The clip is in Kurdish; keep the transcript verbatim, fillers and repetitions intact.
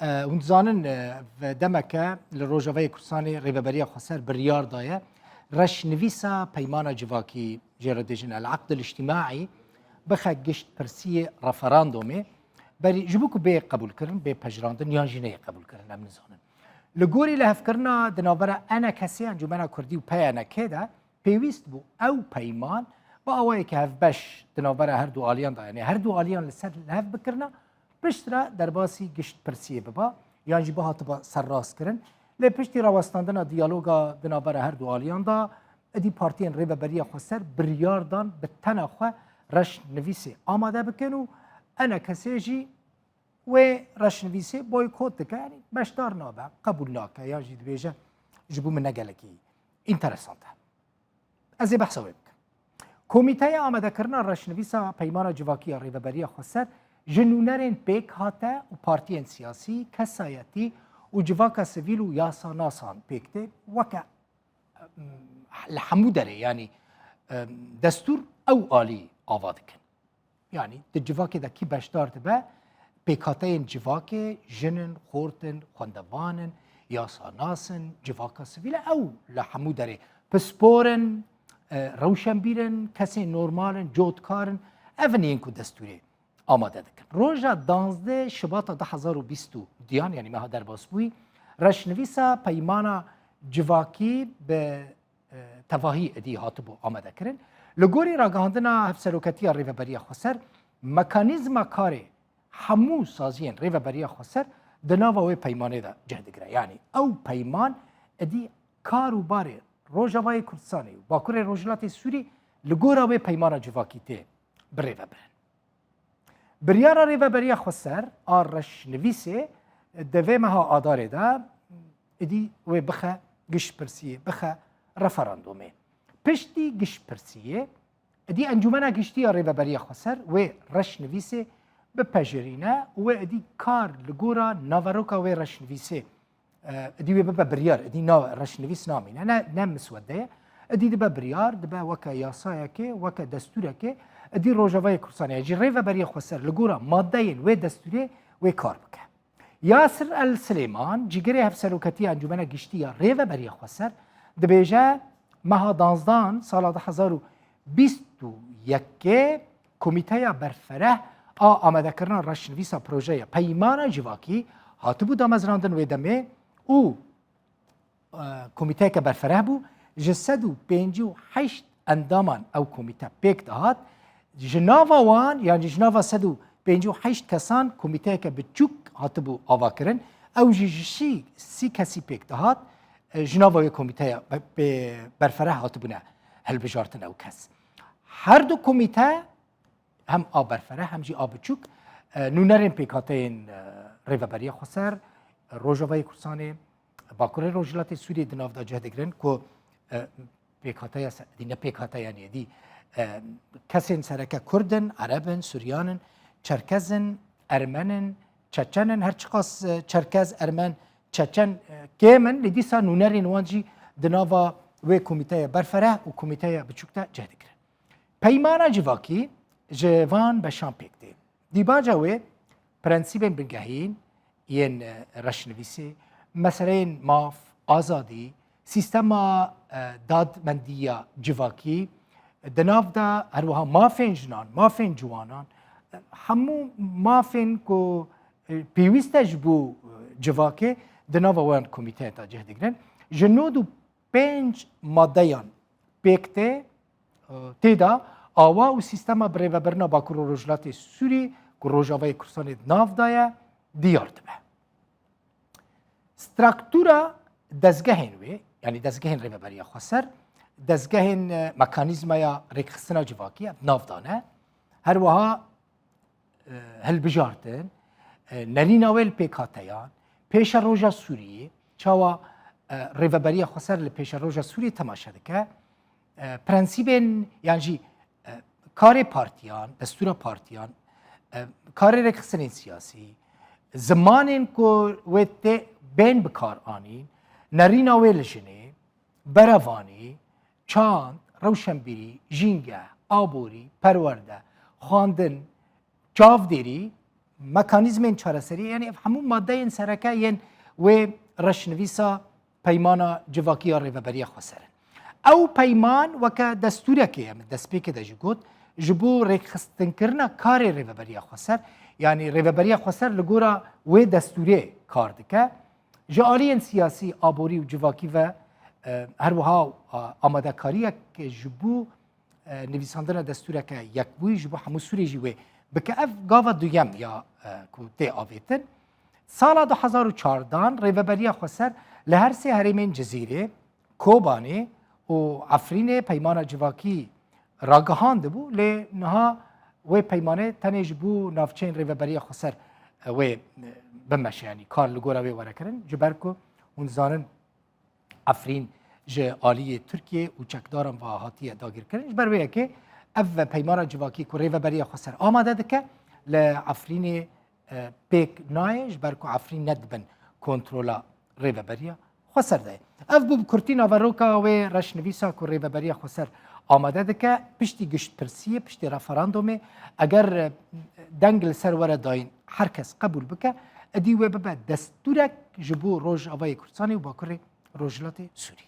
E, hûn dizanin, e, ve demeke li Rojavayê Kurdistanê Rêveberiya Xweser biryar daye reşnivîsa Peymana Civakî, jê re dêjin El Aqd El Îctimaî, bixe gişt pirsiyê referandumê. Berî, ji bo ku bê qebûlkirin, bê pejirandin yan jî neyê qebûlkirin, em nizanin. Li gorî lihevkirina di navbera ENKSê, Encûmena Kurdî û P Y N K de, pêwîst bû ew peyman bi awayeke hevbeş di navbera her du aliyan de, yanî her du aliyan li ser lihev bikirina, piştre derbasî gişt pirsiyê biba, yan jî bihatiba serrastkirin. Lê piştî rawestandina diyaloga di navbera her du aliyan de, êdî partiyên Rêveberiya Xweser biryar dan bi tena xwe reşnivîsê amade bikin û ENKSê jî wê reşnivîsê boykot dike, yanî beşdar nabe, qebûl nake, yan jî dibêje, ji bo min ne gelekî înteresant e. Ez ê behsa wê bikim. Komîteya amadekirina reşnivîsa Peymana Civakî ya Rêveberiya Xweser ji nûnerên pêkhate û partiyên siyasî, kesayetî û civaka sivîl û yasanasan pêk tê, weke, em, li hemû derê, yanî, em, destûr ew alî ava dikin. Yanî di civakê de kî beşdar dibe, pêkhateyên civakê jin in, xort in, xwendevan in, yasanas in, civaka sivîl e, ew li hemû derê pispor in, e, rewşenbîr in, kesên normal in, cotkar in. Ev in yên ku destûrê amade dikin. Roja danzdeh Şibata du hezar û bîst û duyan, yanî meha derbasbûyî, reşnivîsa Peymana Civakî bi e, tevahî êdî hatibû amadekirin. Li gorî ragihandina Hevseroketiya Rêveberiya Xweser, mekanîzma karê hemû saziyên Rêveberiya Xweser di nava wê peymanê de cih digire. Yanî ew peyman êdî kar û barê Rojavayê Kurdistanê û Bakurê Rojhilatê Sûrî li gora wê peymana civakî tê birêvebirin. Biryara Rêveberiya Xweser a reşnivîsê di vê meha Adarê de êdî wê bixe giştpirsiyê, bixe referandumê. Piştî giştpirsiyê, êdî Encûmena Giştî ya Rêveberiya Xweser wê reşnivîsê bipejirîne û wê êdî kar li gora naveroka wê reşnivîsê, e, êdî wê bibe biryar, êdî na, reşnivîs namîne, ne, ne miswede ye. Êdî dibe biryar, dibe weke yasayekê, weke destûrekê, êdî Rojavayê Kurdistanê, ya jî Rêveberiya Xweser li gora madeyên wê destûrê wê kar bike. Yasir El Silêman, cîgirê Hevseroketiya Encûmena Giştî ya Rêveberiya Xweser, dibêje, meha danzdan sala du hezar û bîst û yekê Komîteya Berfereh a amadekirina reşnivîsa projeya Peymana Civakî hatibû damezrandin wê demê û, e, komîteyeke berfereh bû. Ji sed û pêncî û heşt endaman ew komîte pêk dihat. Ji nava wan, yan jî ji nava sed û pêncî û heşt kesan komîteyeke biçûk hatibû avakirin. Ew jî ji şî, sî kesî pêk dihat. E, ji nava wê komîteya be-, be-, berfereh hatibûne hilbijartin ew kes. Her du komîte hem a berfereh hem jî a biçûk, e, nûnerên pêkhateyên, e, Rêveberiya Xweser, Rojavayê Kurdistanê, Bakurê Rojhilatê Sûriyê di nav de cih digirin ku, e, pêkhateya se-, dî ne pêkhateya niyê dî, e, kesên sereke Kurd in, Ereb in, Suryan in, Çerkez in, Ermen in, Çeçen in, her çiqas, e, Çerkez, Ermen, Çeçen, e, kêm in, lê dîsa nûnerên wan jî di nava wê komîteya berfereh û komîteya biçûk de cih digirin. Peymana civakî ji van beşan pêk tê. Dîbaca wê, prensîbên bingehîn yên, e, reşnivîsê, meseleyên maf, azadî, sîstema, e, dadmendiya civakî, di nav de her wiha mafên jinan, mafên ciwanan, e, hemû mafên ku, e, pêwîst e ji bo, e, civakê, di nava wan komîteya de cih digirin. Ji nod û pênc madeyan pêk tê, e, tê de awa û sîstema birêvebirina Bakur û Rojhilatê Sûrî ku Rojavayê Kurdistanê di nav de ye, diyar dibe. Struktûra dezgehên wê, yanî dezgehên Rêveberiya Xweser, dezgehên, e, mekanîzmaya rêkxistina civakî ev di nav de ne. Her wiha e, hilbijartin, e, nerîna wê li pêkhateyan, pêşeroja Sûriyê, çawa, e, Rêveberiya Xweser li pêşeroja Sûriyê temaşe dike, e, prensîbên yan jî, e, karê partiyan, destûra partiyan, e, karê rêkxistinên siyasî, zimanên ku wê tê bên bikaranîn, nerîna wê li jinê, berevanî, çand, rewşenbîrî, jîngeh, aborî, perwerde, xwendin, çavdêrî, mekanîzmên çareseriyê, yanî ev hemû madeyên sereke yên wê reşnivîsa peymana civakî ya Rêveberiya Xweser in. Ew peyman weke destûrekê ye, min destpêkê de jî got, ji bo rêkxistinkirina karê Rêveberiya Xweser, yanî Rêveberiya Xweser li gora wê destûrê kar dike. Ji aliyên siyasî, aborî û civakî ve, e, her wiha, a, amadekariyek ji bo, e, nivîsandina destûreke yekbûyî ji bo hemû Sûriyê jî wê bike. Ev gava duyem ya, e, ku tê avêtin. Sala du hezar û çardan Rêveberiya Xweser li her sê herêmên Cizîrê, Kobanê û Efrînê peymana civakî ragihandibû, lê niha wê peymanê tenê ji bo navçeyên Rêveberiya Xweser, e, wê, e, bimeşe, yanî kar li gora wê were kirin. Ji ber ku hûn zanin Efrîn ji aliyê Tirkiyê û çekdaran ve hatiye dagirkirin. Ji ber wê yekê ev peymana civakî ku Rêveberiya Xweser amade dike, li Efrînê, e, pêk nayê, ji ber ku Efrîn ne di bin kontrola Rêveberiya Xweser de ye. Ev bû bi kurtî naveroka wê reşnivîsa ku Rêveberiya Xweser amade dike, piştî giştpirsiyê, piştî referandumê, eger, e, deng li ser were dayîn, her kes qebûl bike, edî wê bibe destûrek ji bo Rojavayê Kurdistanê û Bakurê Rojhilatê Sûrî.